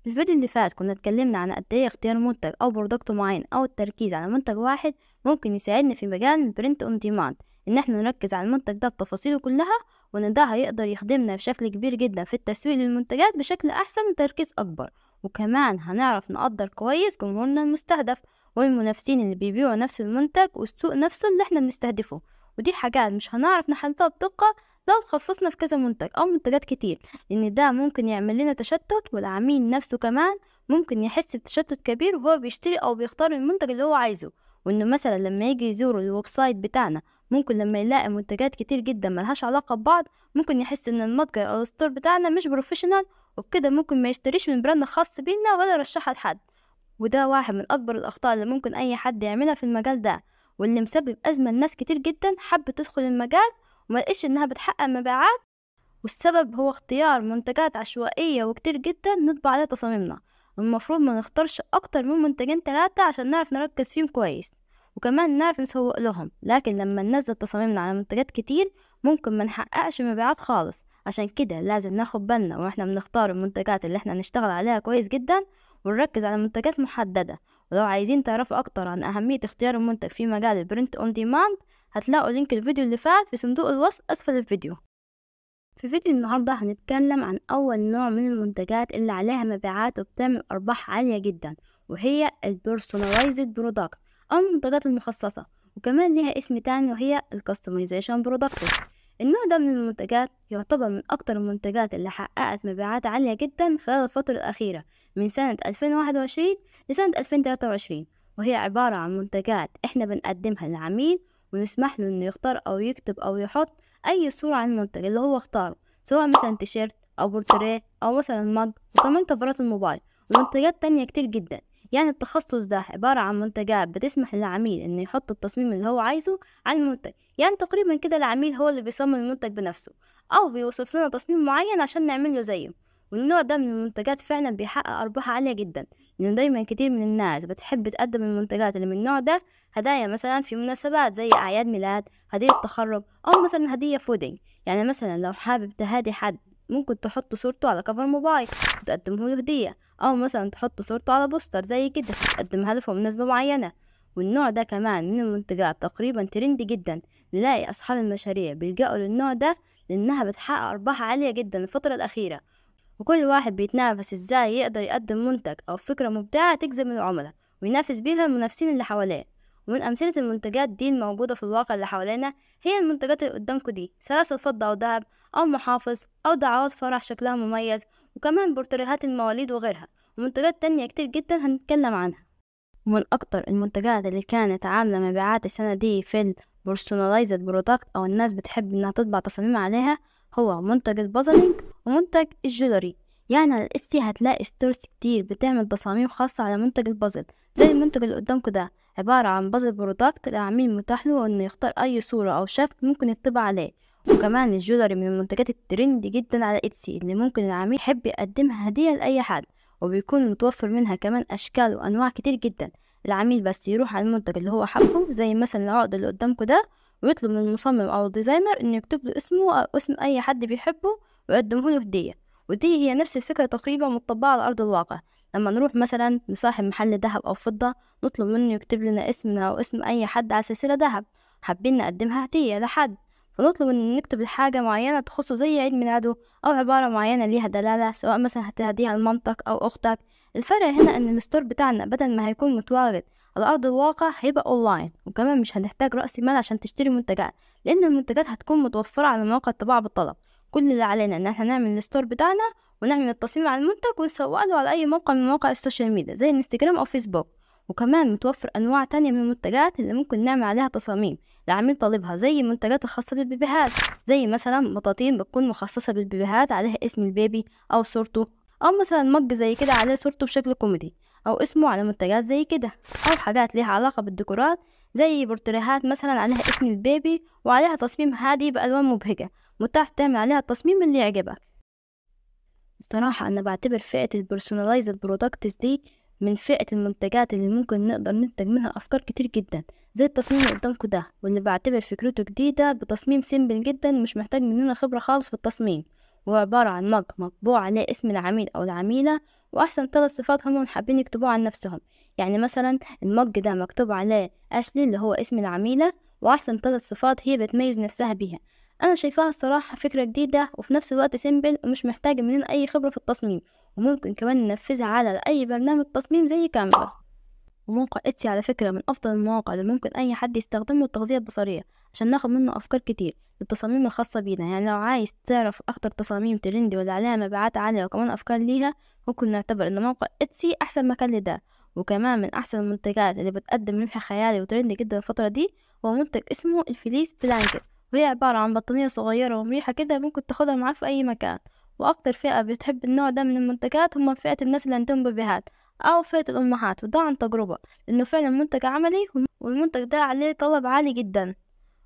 في الفيديو اللي فات كنا اتكلمنا عن قد ايه اختيار منتج او product معين او التركيز على منتج واحد ممكن يساعدنا في مجال ال print on demand، ان احنا نركز على المنتج ده بتفاصيله كلها، وان ده هيقدر يخدمنا بشكل كبير جدا في التسويق للمنتجات بشكل احسن وتركيز اكبر، وكمان هنعرف نقدر كويس جمهورنا المستهدف والمنافسين اللي بيبيعوا نفس المنتج والسوق نفسه اللي احنا بنستهدفه. ودي حاجات مش هنعرف نحددها بدقة لو تخصصنا في كذا منتج او منتجات كتير، لان ده ممكن يعمل لنا تشتت، والعميل نفسه كمان ممكن يحس بتشتت كبير وهو بيشتري او بيختار المنتج اللي هو عايزه. وانه مثلا لما يجي يزور ال website بتاعنا ممكن لما يلاقي منتجات كتير جدا ملهاش علاقة ببعض ممكن يحس ان المتجر او ال store بتاعنا مش professional، وبكده ممكن ما يشتريش من brand خاص بينا ولا يرشحها لحد. وده واحد من اكبر الاخطاء اللي ممكن اي حد يعملها في المجال ده، واللي مسبب ازمة لناس كتير جدا حابة تدخل المجال وما لقيتش انها بتحقق مبيعات، والسبب هو اختيار منتجات عشوائية وكتير جدا نطبع عليها تصاميمنا. المفروض ما نختارش اكتر من منتجين 3 عشان نعرف نركز فيهم كويس وكمان نعرف نسوق لهم، لكن لما ننزل تصاميمنا على منتجات كتير ممكن ما نحققش مبيعات خالص. عشان كده لازم ناخد بالنا واحنا بنختار المنتجات اللي احنا نشتغل عليها كويس جدا ونركز على منتجات محددة. ولو عايزين تعرفوا اكتر عن اهمية اختيار المنتج في مجال ال print on demand هتلاقوا link الفيديو اللي فات في صندوق الوصف اسفل الفيديو. في فيديو النهاردة هنتكلم عن أول نوع من المنتجات اللي عليها مبيعات وبتعمل أرباح عالية جدا، وهي ال personalized product أو المنتجات المخصصة، وكمان ليها اسم تاني وهي ال customization product. النوع ده من المنتجات يعتبر من أكتر المنتجات اللي حققت مبيعات عالية جدا خلال الفترة الأخيرة من سنة 2021 لسنة 2023، وهي عبارة عن منتجات احنا بنقدمها للعميل ونسمح له انه يختار او يكتب او يحط اي صورة عن المنتج اللي هو اختاره، سواء مثلا تيشيرت او بورتريه او مثلا mug، وكمان كفرات الموبايل ومنتجات تانية كتير جدا. يعني التخصص ده عبارة عن منتجات بتسمح للعميل انه يحط التصميم اللي هو عايزه على المنتج، يعني تقريبا كده العميل هو اللي بيصمم المنتج بنفسه او بيوصف لنا تصميم معين عشان نعمل له زيه. والنوع ده من المنتجات فعلا بيحقق أرباح عالية جدا، لأنه دايما كتير من الناس بتحب تقدم المنتجات اللي من النوع ده هدايا مثلا في مناسبات زي أعياد ميلاد، هدية تخرج، أو مثلا هدية ف wedding. يعني مثلا لو حابب تهادي حد ممكن تحط صورته على cover موبايل وتقدمه له هدية، أو مثلا تحط صورته على poster زي كده وتقدمها له في مناسبة معينة. والنوع ده كمان من المنتجات تقريبا ترند جدا، نلاقي أصحاب المشاريع بيلجأوا للنوع ده لأنها بتحقق أرباح عالية جدا الفترة الأخيرة، وكل واحد بيتنافس ازاي يقدر يقدم منتج او فكرة مبدعة تجذب العملاء وينافس بيها المنافسين اللي حواليه. ومن امثلة المنتجات دي الموجودة في الواقع اللي حوالينا هي المنتجات اللي قدامكم دي، سلاسل فضة او ذهب او محافظ او دعوات فرح شكلها مميز، وكمان بورتريهات المواليد وغيرها، ومنتجات تانية كتير جدا هنتكلم عنها. ومن اكتر المنتجات اللي كانت عاملة مبيعات السنة دي في ال personalized product او الناس بتحب انها تطبع تصاميم عليها هو منتج ال puzzling ومنتج ال jewelry. يعني على ال Etsy هتلاقي stores كتير بتعمل تصاميم خاصة على منتج البازل، زي المنتج اللي قدامكم ده عبارة عن puzzle product العميل متاح له انه يختار اي صورة او شكل ممكن يطبع عليه. وكمان ال jewelry من المنتجات الترند جدا على Etsy اللي ممكن العميل يحب يقدمها هدية لأي حد، وبيكون متوفر منها كمان اشكال وانواع كتير جدا. العميل بس يروح على المنتج اللي هو حبه زي مثلا العقد اللي قدامكم ده، ويطلب من المصمم او ال designer انه يكتب له اسمه او اسم اي حد بيحبه ويقدمه له هديه. ودي هي نفس الفكره تقريبا متطبقه على ارض الواقع. لما نروح مثلا لصاحب محل ذهب او فضه نطلب منه يكتب لنا اسمنا او اسم اي حد على سلسله ذهب حابين نقدمها هديه لحد، فنطلب ان نكتب الحاجه معينه تخصه زي عيد ميلاده او عباره معينه ليها دلاله، سواء مثلا هتهديها لمامتك او اختك. الفرق هنا ان ال store بتاعنا بدل ما هيكون متواجد على ارض الواقع هيبقى اونلاين، وكمان مش هنحتاج راس مال عشان تشتري منتجات لان المنتجات هتكون متوفره على مواقع الطباعه بالطلب. كل اللي علينا ان احنا نعمل ال store بتاعنا ونعمل التصميم على المنتج ونسوق له على اي موقع من مواقع ال social media زي الانستجرام او فيسبوك. وكمان متوفر انواع تانية من المنتجات اللي ممكن نعمل عليها تصاميم العميل طالبها، زي المنتجات الخاصة بالبيبيهات، زي مثلا بطاطين بتكون مخصصة بالبيبيهات عليها اسم ال baby او صورته، او مثلا mug زي كده عليه صورته بشكل كوميدي او اسمه على منتجات زي كده، او حاجات ليها علاقة بالديكورات زي بورتريهات مثلا عليها اسم ال baby وعليها تصميم هادي بألوان مبهجة، متاح تعمل عليها التصميم اللي يعجبك. الصراحة أنا بعتبر فئة ال personalized products دي من فئة المنتجات اللي ممكن نقدر ننتج منها أفكار كتير جدا، زي التصميم اللي قدامكم ده واللي بعتبر فكرته جديدة بتصميم simple جدا مش محتاج مننا خبرة خالص في التصميم. وهو عبارة عن mug مطبوع عليه اسم العميل أو العميلة وأحسن 3 صفات هم حابين يكتبوها عن نفسهم. يعني مثلا ال mug ده مكتوب عليه أشلي اللي هو اسم العميلة وأحسن 3 صفات هي بتميز نفسها بيها. أنا شايفاها الصراحة فكرة جديدة وفي نفس الوقت simple ومش محتاجة مننا أي خبرة في التصميم، وممكن كمان ننفذها على أي برنامج تصميم زي Canva. وموقع Etsy على فكرة من أفضل المواقع اللي ممكن أي حد يستخدمه للتغذية البصرية عشان ناخد منه أفكار كتير للتصاميم الخاصة بينا. يعني لو عايز تعرف أكتر تصاميم trendy ولا عليها مبيعات عالية وكمان أفكار ليها، ممكن نعتبر إن موقع Etsy أحسن مكان لده. وكمان من أحسن المنتجات اللي بتقدم ربح خيالي وترندي جدا الفترة دي هو منتج اسمه ال fleece blanket، وهي عبارة عن بطانية صغيرة ومريحة كده ممكن تاخدها معاك في أي مكان. وأكتر فئة بتحب النوع ده من المنتجات هم فئة الناس اللي عندهم بيبيهات أو فئة الأمهات، وده عن تجربة لأنه فعلا منتج عملي والمنتج ده عليه طلب عالي جدا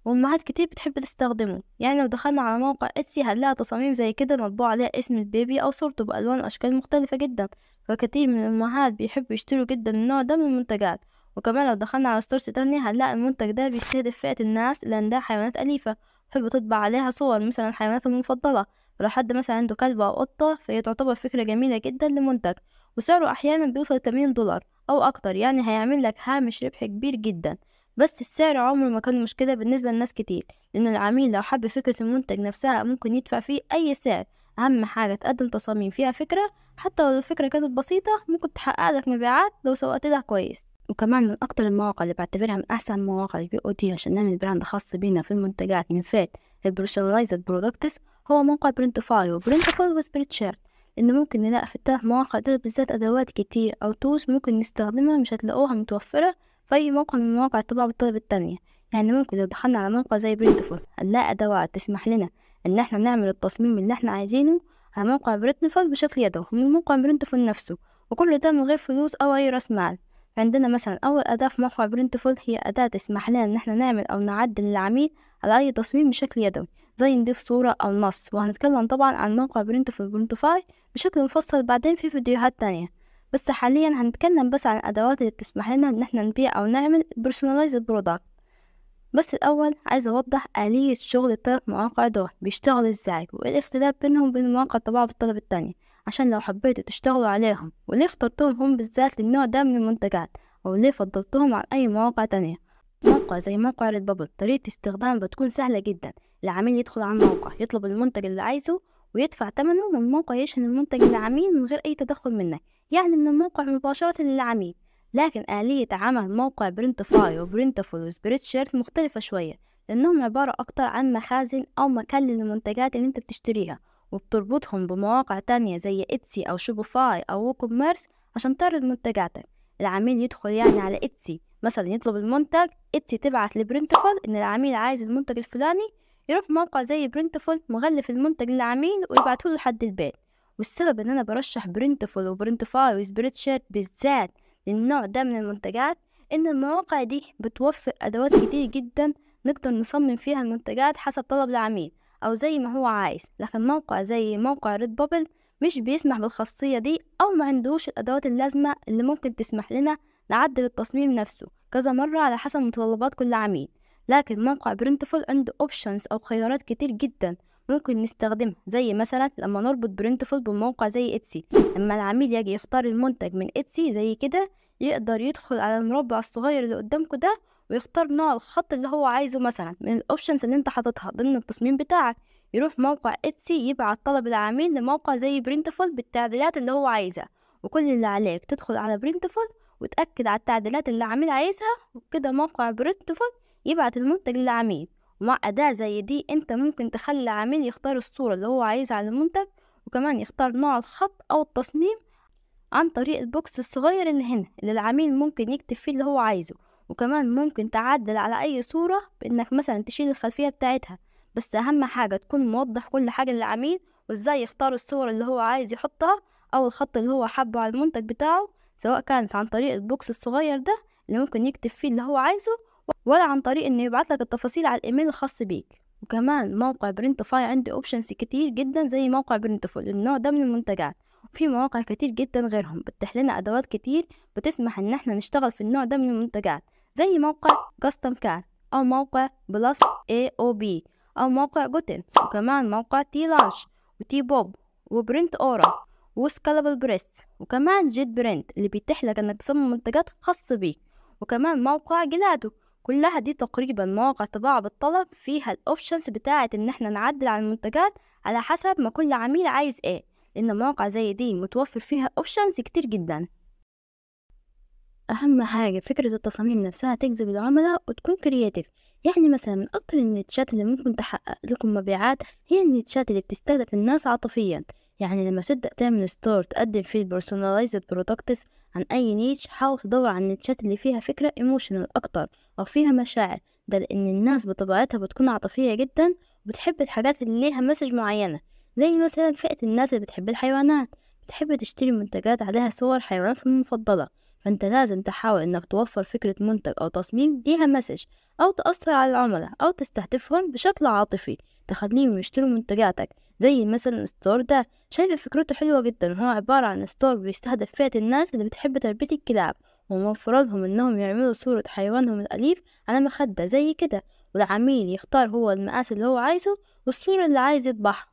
وأمهات كتير بتحب تستخدمه. يعني لو دخلنا على موقع Etsy هنلاقي تصاميم زي كده مطبوع عليها اسم ال baby أو صورته بألوان وأشكال مختلفة جدا، فكتير من الأمهات بيحبوا يشتروا جدا النوع ده من المنتجات. وكمان لو دخلنا على stores تانية هنلاقي المنتج ده بيستهدف فئة الناس اللي عندها حيوانات أليفة بتحب تطبع عليها صور مثلا الحيوانات المفضلة، فلو حد مثلا عنده كلب أو قطة فهي تعتبر فكرة جميلة جدا لمنتج، وسعره أحيانا بيوصل $80 أو أكتر، يعني هيعمل لك هامش ربح كبير جدا. بس السعر عمره ما كان مشكلة بالنسبة لناس كتير، لأن العميل لو حب فكرة المنتج نفسها ممكن يدفع فيه أي سعر. أهم حاجة تقدم تصاميم فيها فكرة، حتى لو الفكرة كانت بسيطة ممكن تحقق لك مبيعات لو سوقت لها كويس. وكمان من أكتر المواقع اللي بعتبرها من أحسن مواقع ال POD عشان نعمل brand خاص بينا في المنتجات من فئة ال personalized products هو موقع Printify و Printful و Spreadshirt، لأن ممكن نلاقي في الثلاث مواقع دول بالذات أدوات كتير أو tools ممكن نستخدمها مش هتلاقوها متوفرة في أي موقع من مواقع الطباعة بالطلب التانية. يعني ممكن لو دخلنا على موقع زي Printful هنلاقي أدوات تسمح لنا إن احنا نعمل التصميم اللي احنا عايزينه على موقع Printful بشكل يدوي من موقع Printful نفسه، وكل ده من غير فلوس أو أي رأس مال. عندنا مثلا أول أداة في موقع Printful هي أداة تسمح لنا إن احنا نعمل أو نعدل للعميل على أي تصميم بشكل يدوي، زي نضيف صورة أو نص. وهنتكلم طبعا عن موقع Printful Printify بشكل مفصل بعدين في فيديوهات تانية، بس حاليا هنتكلم بس عن الأدوات اللي بتسمح لنا إن احنا نبيع أو نعمل personalized product. بس الأول عايزة أوضح آلية شغل الثلاث مواقع دول بيشتغلوا إزاي وإيه الاختلاف بينهم وبين مواقع الطباعة بالطلب التانية، عشان لو حبيتوا تشتغلوا عليهم وليه اخترتهم هم بالذات للنوع ده من المنتجات أو ليه فضلتهم عن أي مواقع تانية. موقع زي موقع Redbubble طريقة استخدامه بتكون سهلة جدا، العميل يدخل على الموقع يطلب المنتج اللي عايزه ويدفع ثمنه، والموقع يشحن المنتج للعميل من غير أي تدخل منك، يعني من الموقع مباشرة للعميل. لكن آلية عمل موقع Printify و Printful و Spreadshirt مختلفة شوية، لأنهم عبارة أكتر عن مخازن أو مكان للمنتجات اللي أنت بتشتريها، وبتربطهم بمواقع تانية زي Etsy أو Shopify أو WooCommerce عشان تعرض منتجاتك. العميل يدخل يعني على Etsy مثلا يطلب المنتج، Etsy تبعت ل Printful إن العميل عايز المنتج الفلاني، يروح موقع زي Printful مغلف المنتج للعميل ويبعته له لحد البيت. والسبب إن أنا برشح Printful و Printify و Spreadshirt بالذات للنوع ده من المنتجات إن المواقع دي بتوفر أدوات كتير جدا نقدر نصمم فيها المنتجات حسب طلب العميل أو زي ما هو عايز. لكن موقع زي موقع Redbubble مش بيسمح بالخاصية دي أو ما عندهوش الأدوات اللازمة اللي ممكن تسمح لنا نعدل التصميم نفسه كذا مرة على حسب متطلبات كل عميل. لكن موقع Printful عنده options أو خيارات كتير جدا ممكن نستخدمها، زي مثلا لما نربط Printful بموقع زي Etsy، لما العميل يجي يختار المنتج من Etsy زي كده يقدر يدخل على المربع الصغير اللي قدامكم ده ويختار نوع الخط اللي هو عايزه مثلا من ال options اللي انت حاططها ضمن التصميم بتاعك. يروح موقع Etsy يبعت طلب العميل لموقع زي Printful بالتعديلات اللي هو عايزها، وكل اللي عليك تدخل على Printful وتأكد على التعديلات اللي العميل عايزها، وكده موقع Printful يبعت المنتج للعميل. ومع أداة زي دي انت ممكن تخلي العميل يختار الصورة اللي هو عايزها على المنتج، وكمان يختار نوع الخط أو التصميم عن طريق ال box الصغير اللي هنا اللي العميل ممكن يكتب فيه اللي هو عايزه. وكمان ممكن تعدل على أي صورة بإنك مثلا تشيل الخلفية بتاعتها، بس أهم حاجة تكون موضح كل حاجة للعميل وإزاي يختار الصور اللي هو عايز يحطها أو الخط اللي هو حابه على المنتج بتاعه، سواء كانت عن طريق ال box الصغير ده اللي ممكن يكتب فيه اللي هو عايزه، ولا عن طريق انه يبعت لك التفاصيل على الايميل الخاص بيك. وكمان موقع Printify عنده options كتير جدا زي موقع Printful للنوع ده من المنتجات، وفي مواقع كتير جدا غيرهم بتتيح لنا ادوات كتير بتسمح ان احنا نشتغل في النوع ده من المنتجات، زي موقع CustomCat او موقع Plus AOP او موقع Gooten، وكمان موقع Teelaunch. و Depop و PrintAura و Scalable Press، وكمان JetPrint اللي بيتيح لك انك تصمم منتجات خاصة بيك، وكمان موقع Gladeo. كلها دي تقريبا مواقع طباعة بالطلب فيها ال options بتاعة ان احنا نعدل على المنتجات على حسب ما كل عميل عايز ايه، لان مواقع زي دي متوفر فيها options كتير جدا. اهم حاجة فكرة التصاميم نفسها تجذب العملاء وتكون creative. يعني مثلا من اكتر ال niche ات اللي ممكن تحقق لكم مبيعات هي ال niche ات اللي بتستهدف الناس عاطفيا. يعني لما تبدأ تعمل store تقدم فيه ال personalized products عن اي niche، حاول تدور على ال niche ات اللي فيها فكرة emotional اكتر او فيها مشاعر، ده لان الناس بطبيعتها بتكون عاطفية جدا وبتحب الحاجات اللي ليها message معينة. زي مثلا فئة الناس اللي بتحب الحيوانات، بتحب تشتري منتجات عليها صور حيواناتهم المفضلة، فانت لازم تحاول انك توفر فكرة منتج او تصميم ليها message او تأثر على العملاء او تستهدفهم بشكل عاطفي تخليهم يشتروا منتجاتك. زي مثلا ال store ده، شايفة فكرته حلوة جدا، وهو عبارة عن store بيستهدف فئة الناس اللي بتحب تربية الكلاب، وموفر لهم انهم يعملوا صورة حيوانهم الأليف على مخدة زي كده، والعميل يختار هو المقاس اللي هو عايزه والصورة اللي عايز يطبعها.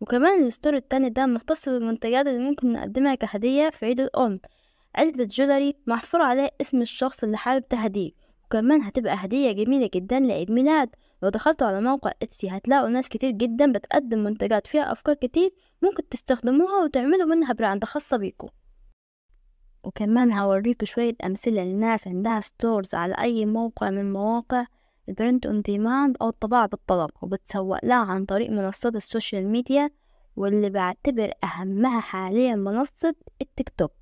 وكمان ال store التاني ده مختص بالمنتجات اللي ممكن نقدمها كهدية في عيد الأم، علبة jewelry محفور عليه اسم الشخص اللي حابب تهديه، وكمان هتبقى هدية جميلة جدا لعيد ميلاد. لو دخلتوا على موقع Etsy هتلاقوا ناس كتير جدا بتقدم منتجات فيها أفكار كتير ممكن تستخدموها وتعملوا منها brand خاصة بيكم. وكمان هوريكم شوية أمثلة لناس عندها stores على أي موقع من مواقع ال print on demand أو الطباعة بالطلب، وبتسوق لها عن طريق منصات ال social media، واللي بعتبر أهمها حاليا منصة التيك توك،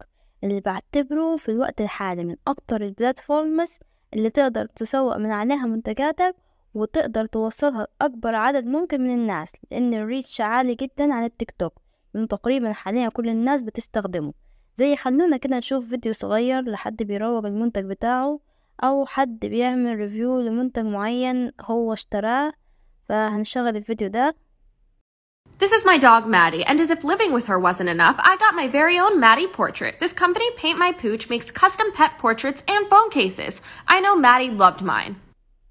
اللي بعتبره في الوقت الحالي من أكتر ال platforms اللي تقدر تسوق من عليها منتجاتك وتقدر توصلها لأكبر عدد ممكن من الناس، لأن ال reach عالي جدا على التيك توك، لأنه تقريبا حاليا كل الناس بتستخدمه. زي خلونا كده نشوف فيديو صغير لحد بيروج المنتج بتاعه أو حد بيعمل review لمنتج معين هو اشتراه، فهنشغل الفيديو ده. This is my dog Maddie, and as if living with her wasn't enough, I got my very own Maddie portrait. This company, Paint My Pooch, makes custom pet portraits and phone cases. I know Maddie loved mine.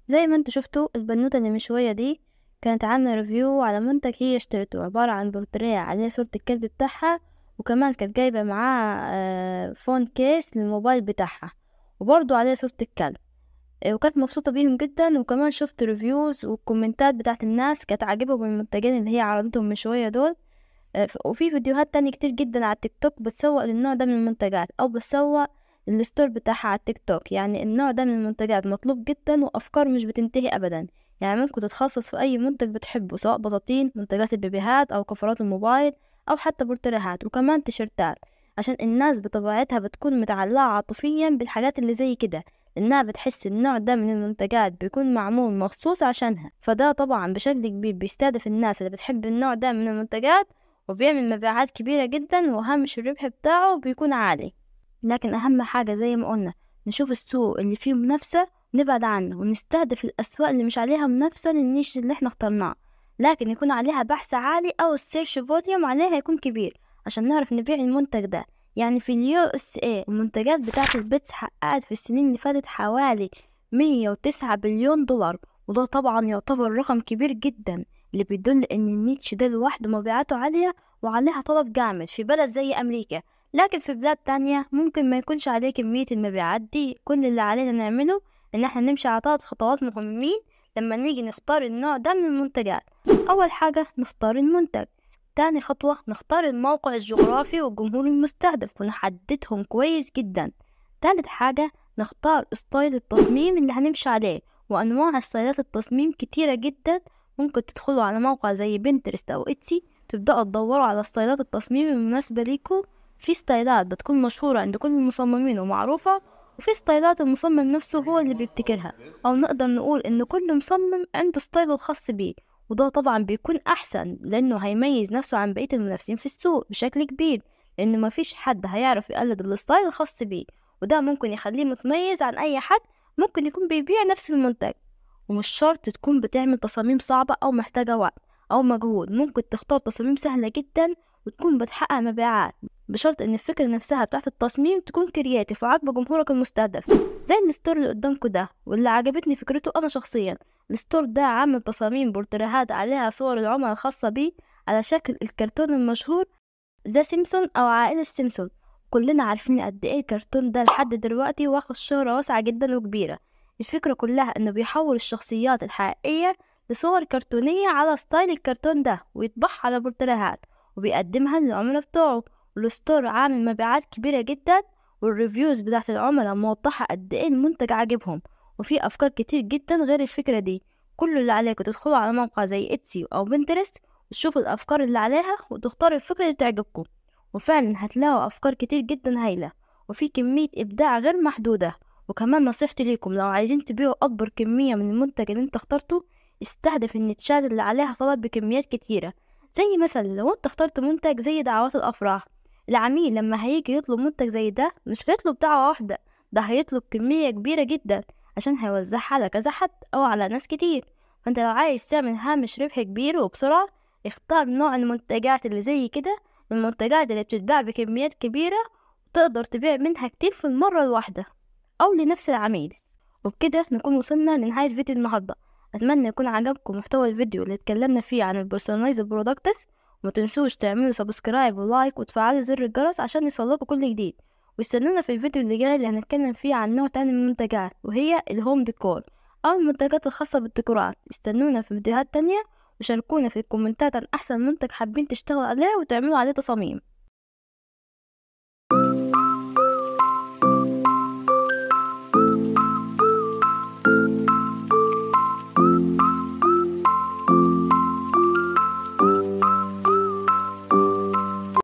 زي ما انتوا شفتوا البنوتة اللي من شوية دي كانت عاملة review على منتج هي اشترته، عبارة عن بورتريه عليه صورة الكلب بتاعها، وكمان كانت جايبة معاه phone case للموبايل بتاعها وبرضو عليه صورة الكلب، وكانت مبسوطة بيهم جدا. وكمان شفت reviews وال comment ات بتاعت الناس كانت عاجبهم المنتجين اللي هي عرضتهم من شوية دول. وفي فيديوهات تانية كتير جدا على التيك توك بتسوق للنوع ده من المنتجات او بتسوق ال store بتاعها على التيك توك. يعني النوع ده من المنتجات مطلوب جدا وافكار مش بتنتهي ابدا، يعني ممكن تتخصص في اي منتج بتحبه، سواء بطاطين، منتجات البيبيهات او كفرات الموبايل او حتى بورتريهات، وكمان تيشرتات، عشان الناس بطبيعتها بتكون متعلقة عاطفيا بالحاجات اللي زي كده، لانها بتحس النوع ده من المنتجات بيكون معمول مخصوص عشانها. فده طبعا بشكل كبير بيستهدف الناس اللي بتحب النوع ده من المنتجات وبيعمل مبيعات كبيرة جدا، وهامش الربح بتاعه بيكون عالي. لكن اهم حاجة زي ما قلنا نشوف السوق اللي فيه منافسة نبعد عنه، ونستهدف الاسواق اللي مش عليها منافسة لل niche اللي احنا اخترناه، لكن يكون عليها بحث عالي او ال search volume عليها يكون كبير عشان نعرف نبيع المنتج ده. يعني في ال USA المنتجات بتاعة ال pets حققت في السنين اللي فاتت حوالي 109 بليون دولار، وده طبعا يعتبر رقم كبير جدا اللي بيدل ان ال niche ده لوحده مبيعاته عالية وعليها طلب جامد في بلد زي امريكا، لكن في بلاد تانية ممكن ما يكونش عليه كمية المبيعات دي. كل اللي علينا نعمله ان احنا نمشي على 3 خطوات مهمين لما نيجي نختار النوع ده من المنتجات. اول حاجة نختار المنتج، تاني خطوة نختار الموقع الجغرافي والجمهور المستهدف ونحددهم كويس جدا، تالت حاجة نختار style التصميم اللي هنمشي عليه، وأنواع style ات التصميم كتيرة جدا، ممكن تدخلوا على موقع زي Pinterest أو Etsy تبدأوا تدوروا على style ات التصميم المناسبة ليكوا. في style ات بتكون مشهورة عند كل المصممين ومعروفة، وفي style ات المصمم نفسه هو اللي بيبتكرها، أو نقدر نقول إن كل مصمم عنده style ه الخاص بيه، وده طبعا بيكون أحسن لأنه هيميز نفسه عن بقية المنافسين في السوق بشكل كبير، لأنه مفيش حد هيعرف يقلد ال style الخاص بيه، وده ممكن يخليه متميز عن أي حد ممكن يكون بيبيع نفس المنتج. ومش شرط تكون بتعمل تصاميم صعبة أو محتاجة وقت أو مجهود، ممكن تختار تصاميم سهلة جدا وتكون بتحقق مبيعات، بشرط ان الفكرة نفسها بتاعت التصميم تكون creative وعاجبة جمهورك المستهدف، زي ال store اللي قدامكم ده واللي عجبتني فكرته انا شخصيا. ال store ده عامل تصاميم بورتريهات عليها صور العملاء الخاصة بيه على شكل الكرتون المشهور The Simpsons أو عائلة سيمسون. كلنا عارفين قد ايه الكرتون ده لحد دلوقتي واخد شهرة واسعة جدا وكبيرة. الفكرة كلها انه بيحول الشخصيات الحقيقية لصور كرتونية على style الكرتون ده ويطبعها على بورتريهات وبيقدمها للعملاء بتوعه. وال store عامل مبيعات كبيرة جدا، وال reviews بتاعت العملاء موضحة قد ايه المنتج عاجبهم، وفي افكار كتير جدا غير الفكرة دي. كل اللي عليكم تدخلوا على موقع زي Etsy او Pinterest وتشوفوا الافكار اللي عليها وتختاروا الفكرة اللي تعجبكم، وفعلا هتلاقوا افكار كتير جدا هايلة وفي كمية ابداع غير محدودة. وكمان نصيحتي ليكم لو عايزين تبيعوا اكبر كمية من المنتج اللي انت اخترته، استهدف ال niche ات اللي عليها طلب بكميات كتيرة. زي مثلا لو انت اخترت منتج زي دعوات الافراح، العميل لما هيجي يطلب منتج زي ده مش هيطلب دعوة واحدة، ده هيطلب كمية كبيرة جدا عشان هيوزعها على كذا حد او على ناس كتير. فانت لو عايز تعمل هامش ربح كبير وبسرعة، اختار نوع المنتجات اللي زي كده، المنتجات اللي بتتباع بكميات كبيرة وتقدر تبيع منها كتير في المرة الواحدة أو لنفس العميل. وبكده نكون وصلنا لنهاية فيديو النهاردة. أتمنى يكون عجبكم محتوى الفيديو اللي اتكلمنا فيه عن ال personalized products، وما تنسوش تعملوا subscribe و like وتفعلوا زر الجرس عشان يوصلكوا كل جديد. واستنونا في الفيديو اللي جاي اللي هنتكلم فيه عن نوع تاني من المنتجات، وهي ال home decor أو المنتجات الخاصة بالديكورات. استنونا في فيديوهات تانية، وشاركونا في الكومنتات عن أحسن منتج حابين تشتغلوا عليه وتعملوا عليه تصاميم.